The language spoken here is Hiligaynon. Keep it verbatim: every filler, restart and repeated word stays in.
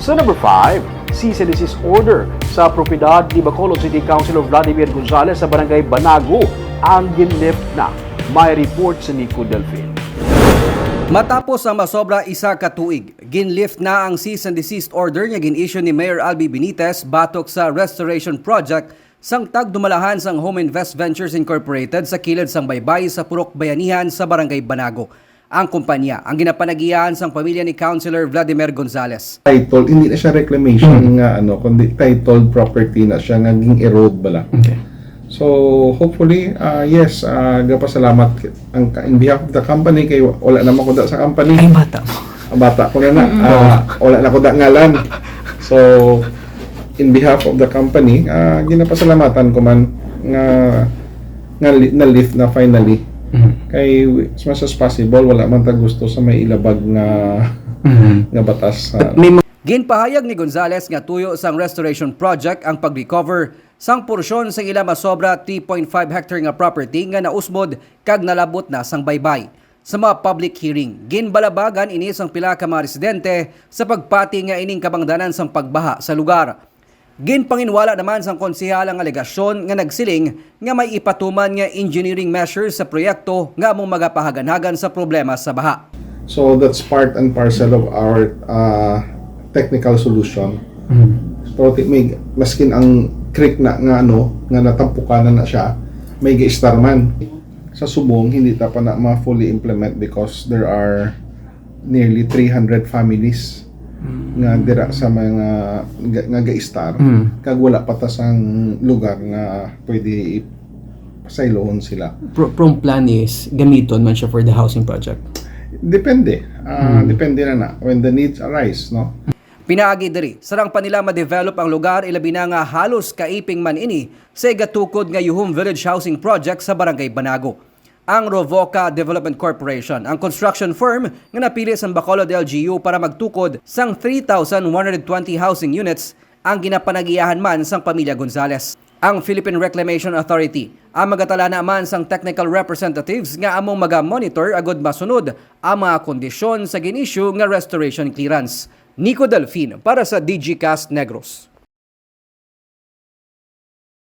Sa number five, cease and desist order sa propiedad ni Bacolod City Councilor Vladimir Gonzales sa Barangay Banago ang ginlift na. May report si Nico Delfin. Matapos ang masobra isa ka tuig, ginlift na ang cease and desist order nga gin-issue ni Mayor Albi Benitez batok sa restoration project sang tagdumalahan sang Home Invest Ventures Incorporated sa kilid sang baybay sa Purok Bayanihan sa Barangay Banago. Ang kumpanya ang ginapanagiyahan sang pamilya ni Councilor Vladimir Gonzales. Title, hindi na siya reclamation nga ano, kundi titled property na siya nga ging-erode bala. Okay. So, hopefully, ah, yes, ah, gapasalamat ang, in behalf of the company, kay wala naman ko da sa company. Ay, bata mo. Ang bata ko na na, ah, wala na ko da ngalan. So, in behalf of the company, ah, ginapasalamatan ko man nga, nga li-, na-lift na finally. Mhm. Kay, as much as possible, wala man ta gusto sa may ilabag nga, Mhm. nga batas sa But may mga Ginpahayag ni Gonzales nga tuyo sang restoration project ang pag-recover sang porsyon sang ila masobra three point five hectare nga property nga nausmod kag nalabot na sang baybay. Sa mga public hearing, ginbalabagan ini sang pila ka mga residente sa pagpati nga ining kabangdanan sang pagbaha sa lugar. Ginpanginwala naman sang konsehal ang alegasyon nga nagsiling nga may ipatuman nga engineering measures sa proyekto nga among magapahaganhagan sa problema sa baha. So that's part and parcel of our, uh, technical solution. Mhm. Pero ti-, may, maskin ang creek na nga ano, nga natampukanan na siya, may ga-istar man. Sa subong, hindi ta pa na ma-fully implement because there are nearly three hundred families Mm. nga dira sa mga ga-, nga ga-istar, Mm. kag wala pa ta sang lugar nga pwede ipasaylohon sila. Pro-, prong plan is gamiton man siya for the housing project? Depende. Ah, Mm. depende na na when the needs arise, no? Pinaagi diri, sarang pa nila ma-develop ang lugar, ilabi na nga halos kaiping man ini sa igatukod nga Yuhum Village Housing Project sa Barangay Banago. Ang Rovoca Development Corporation, ang construction firm nga napili sang Bacolod L G U para magtukod sang three thousand one hundred twenty housing units, ang ginapanagiyahan man sang pamilya Gonzales. Ang Philippine Reclamation Authority ang magatalana man sang technical representatives nga among maga-monitor agud masunod ang mga kondisyon sa gin-issue nga restoration clearance. Nico Delfin para sa Digicast Negros.